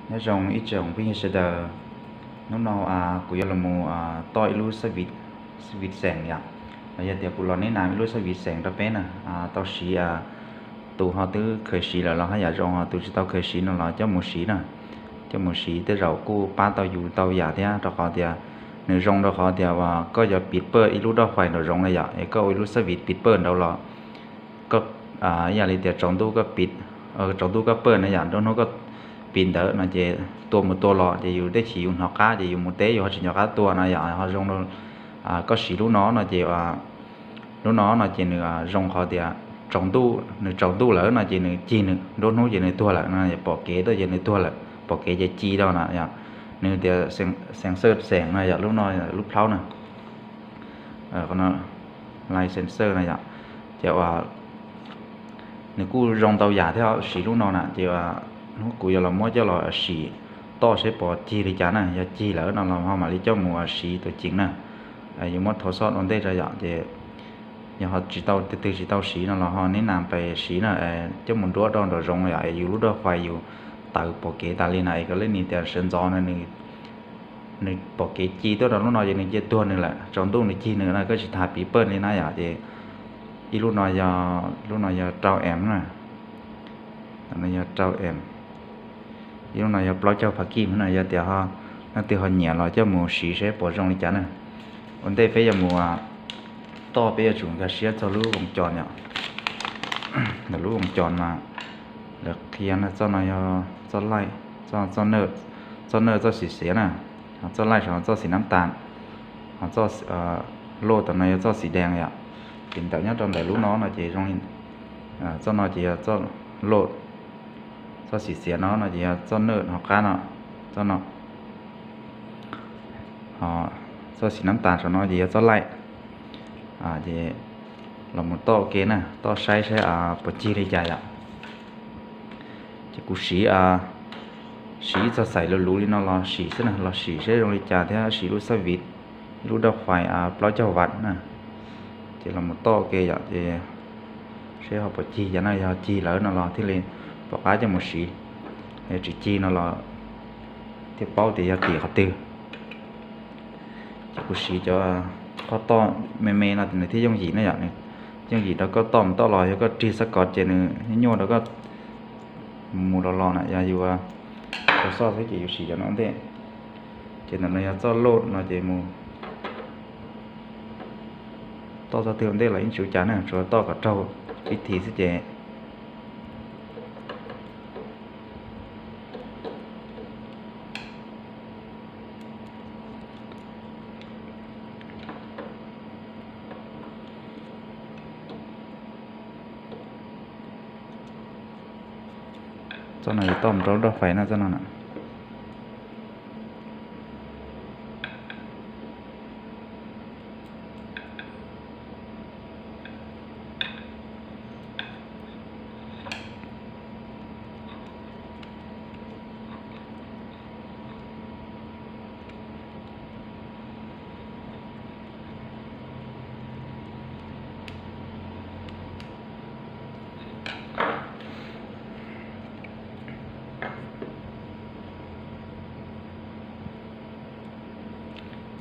Nyob zoo ib tsoom phooj ywg sawv daws, hnub no kuv yuav los mus toj ib lub xab vim xeem yom, los yog tias kuv los neb nam ib lub xab vim xeem rau peb na, tau siv, tus ho twb khaws siv lawm los haj yam zoo, ho tus tsis tau khaws siv no los coj mus siv na, coj mus siv tej zaum kuj pab tau yus tau yam thiab, rau qhov tias nws zoo rau qhov tias uas koj yuav piv pawj ib lub doj fais nraum zoov na yom, es koj ua ib lub xab vim piv pawj nraud los koj, ib yam li tias tsaus ntuj koj piv, tsaus ntuj koj pawj na yom, nruab hnub koj piv ntawd no ces tua mus tua los ces yus tej chim yus hnov qab ces yus mus teb yus ho tsis nco qab tua no yom, ho zoo, koj siv lub no no ces lub no no ces nws zoo qhov tias tsaus ntuj, nws tsaus ntuj lawm no ces nws cig nws, nruab hnub ces nws tuag lawm no, pom kev tuaj ces nws tuag lawm, pom kev ces ci rau na yom. Nws tias sensor xeem no yom, lub no lub plhaub na, light sensor no yom, ces uas nws kuj zoo ntau yam thiab, siv lub no na ces hnub kuv yuav los muab coj los sim toj seb puas cig li cas na, yog cig lawm no los ho mam li coj mus siv tus ceev na. Yuav muab thauv xoj ua ntej tso yom, ces yog ho tsis tau, tus twg tsis tau siv no los ho neb nam pais siv na, coj mus nruab rau nraum zoov yom, yus lub doj fais yus tawv pom kev tas li na, es kom lej nis tias sawv ntxov no nws pom kev ci tuaj rau lub no ces nws cia tuag nws lawm, tsaus ntuj nws cig nws na, koj tsis tas piv pawj li na yom. Ces ib lub no yog, lub no yog rau em na, no yog rau em, ib lub no yog plaub caug phav kim no, yog tias ho leej twg ho nyiam los coj mus siv seb puas zoo li cas na. Ua ntej peb yuav mus toj peb yuav tsum nkag siab txog lub voos cos yom, ntawm lub voos cos mas lawv qhia no txoj no yog txoj laij, txoj, txoj nawj txoj xim xiav na, ho txoj laij saum no txoj xim nab tas, ho txoj loj tam no yog txoj xim dees yom. Ces ntawm nyob rau ntawm lub no no ces zoo li, txoj no ces yog txoj loj, txoj xim xiav no no ces yog txoj nawj ho qab no, txoj no, ho txoj xim nab tas saum no ces yog txoj laij. Ces los mus toj ua ke na, toj saib saib puas cig li cas yom. Ces kuv siv, siv ib txoj xaim luv luv li no los sim xwb na, los sim seb zoo li cas thiab siv lub xab vim, lub doj fais plaub caug vat na. Ces los mus toj ua ke yom, ces seb ho puas cig cas na, yog cig lawm no los thiaj li pom qab coj mus siv, yog tsis cig no los thiaj paub tias yog tim qhov twg. Ces kuv siv cov qhov toj me me no nws thiaj yooj yim na yom, yooj yim rau koj toj mus toj los, yog koj rig xab kov ces nws nyuaj rau koj mus los los na, yog yus tau xoj xwb ces yus siv cov no ntej. Ces ntawm no yog txoj loj no ces mus toj txoj twg ua ntej los yeej tsis ua cas na, tsuas toj kom raug ib thi xwb ces txoj no yog toj mus rau lub doj fais no, txoj no na.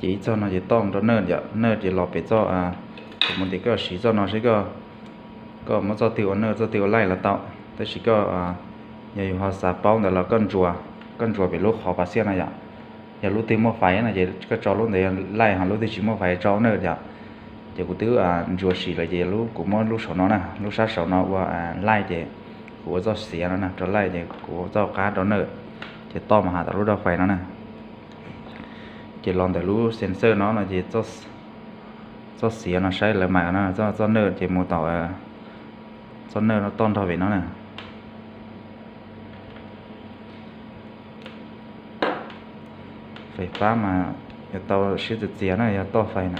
Ces ib txoj no ces toj mus rau nawj yom, nawj ces los pem txoj, kuv mus ntes koj siv txoj no seb koj, koj muab txoj twg ua nawj txoj twg ua laij los tau, tab sis koj, yog yus ho xav paub ntawd los koj ntsuas, koj ntsuas pem lub qhov pas xiaj no yom. Yog lub twg muaj fais no ces koj tso lub ntawd yog laij, ho lub twg tsis muaj fais tso nawj yom. Ces kuv twb ntsuas sim lawm ces kuv muab lub saum no na, lub sab saum no ua laij ces kuv ua txoj xiav no na rau laij, ces kuv ua txoj qab rau nawj, ces toj mus has tas lub doj fais no na. Ces los ntawm lub sensor no no ces txoj xiav no saib lawv mam no, txoj nawj ces mus tom txoj nawj no toj nrog pem no na. Fais fab mas yuav tau siab txias txias na, yog toj fais na.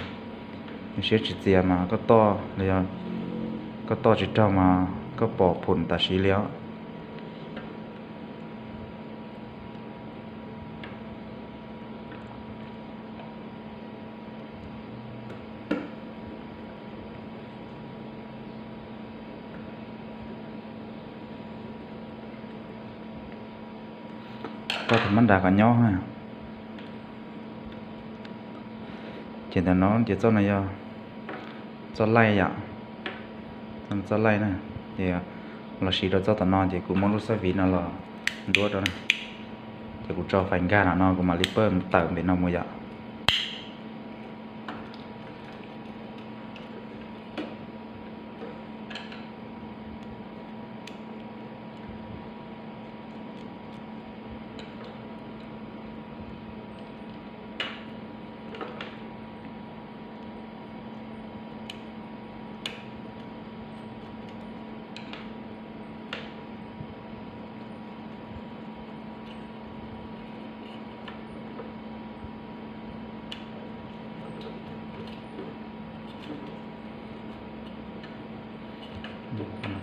Yog siab tsis txias mas koj toj, koj toj tsis raug mas koj pom phum tam sim li os. Txoj thaum mab nrad kom nyob na. Ces ntawm no ces txoj no yog txoj laij yom, txoj laij na. Ces los siv rau txoj tom no ces kuv muab lub xab viv no los nruab rau na. Ces kuv tso fais nkag no no kuv mam li pawj tawm pem no mus yom.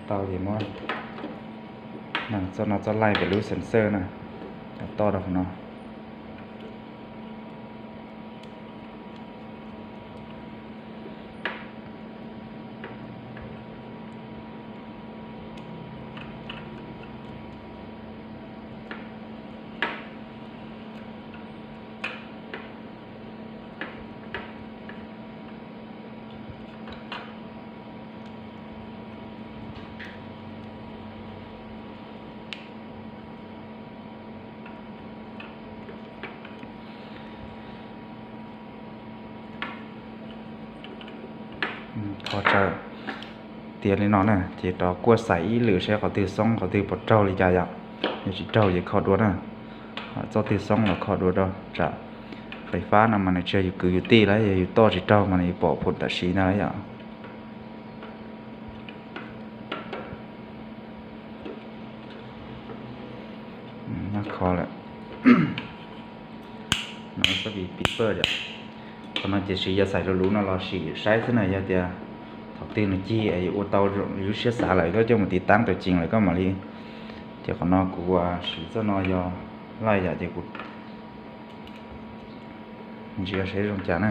Tau ces muab txoj no txoj laij pem lub sensor na, toj rau qhov no. Kho tsawv tiav li no na, ces rov kuaj xais ib lwm seb qhov twg xoob qhov twg puas raug li cas yom. Yog tsis raug ces kho dua na. Txoj twg xoob los kho dua rau tsam fais fab no mas nws tsis yog yus kwv yus tij lawm, yog yus toj tsis raug mas nws yuav pom phum tam sim ntag yom. Nyob kho lawm. No xab viv pis pawj yom. Qhov no ces siv yog xais luv luv no los sim saib xwb na, yog tias thaum twg nws cig es ua tau lub siab xav lawm koj coj mus tiv taab tau ceev lawm koj mam li. Ces qhov no kuv siv txoj no yog laij yom, ces kuv ntsia seb zoo cas na.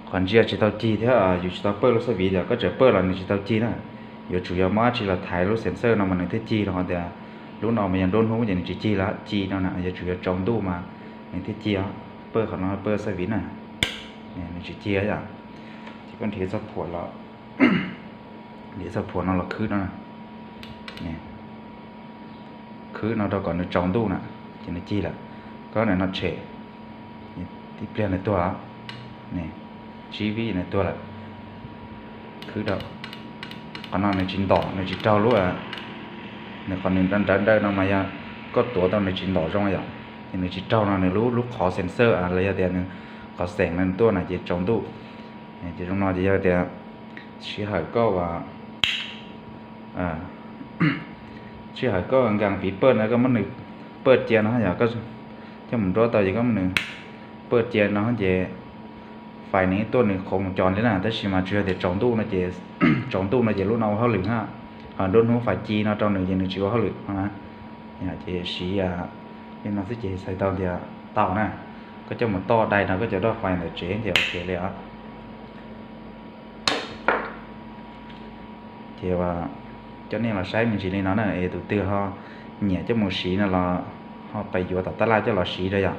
Qhov ntsia tsis tau cig thiab yus tsis tau pawj lub xab viv, yog koj tseem pawj los nws tsis tau cig na. Yuav tsum yog muab dab tsi los thaiv lub sensor no mas nws thiaj cig, rau qhov tias lub no mas yog nruab hnub ces nws tsis cig lawm, cig no na yuav tsum yog tsaus ntuj mas nws thiaj cig. Pawj qhov no pawj xab viv na, nws tsis cig yom. Ces koj nrhiav txoj phuam los, nrhiav txoj phuam no los khwb no, khwb no rau kom nws tsaus ntuj na, ces nws cig lawm. Koj niam no tshem, tib pliag nws tuag, tsib vib nws tuag lawm. Khwb rau qhov no nws tsis ntom, nws tsis raug lub, nws qhov nws nrawv nrawv no mas yog koj tuav tau nws tsis ntom zoo yom, ces nws tsis raug no nws lub lub qhov sensor los yog tias nws qhov xeem no nws tuaj na ces tsaus ntuj. Ces zoo no ces yog tias sij hawm koj, sij hawm koj nkees piv pawj no koj muab nws pawj cia no yog koj coj mus nruab tau ces koj muab nws pawj cia no ces fais nws tuaj nws qhuav mus co li na, tab sis mas tsuas yog tias tsaus ntuj no ces, tsaus ntuj no ces lub no ua hauj lwm na, ho nruab hnub fais ci no rau nws ces nws tsis ua hauj lwm no na. Ces siv li no xwb ces txhais tau tias tau na. Koj coj mus toj dai rau koj cov roj fais ntawm tsev ces ok li os. Ces coj nej los saib me ntsis li no na, es tus twg ho nyiam coj mus siv no los ho pais yuav tom tab laj coj los siv rau yom,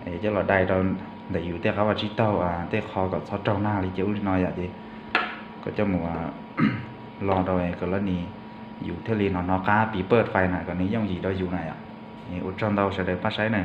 es coj los dai rau ntawm yus tej qab vaj tsib taug tej qho kom txhob raug nag li ces ub li no yom, ces koj coj mus lo rau kom lawv ni, yus thiaj li hnov hnov qab piv pawj fais na kom nws yooj yim rau yus na yom. Ua tsaug ntau sawv daws pab saib na.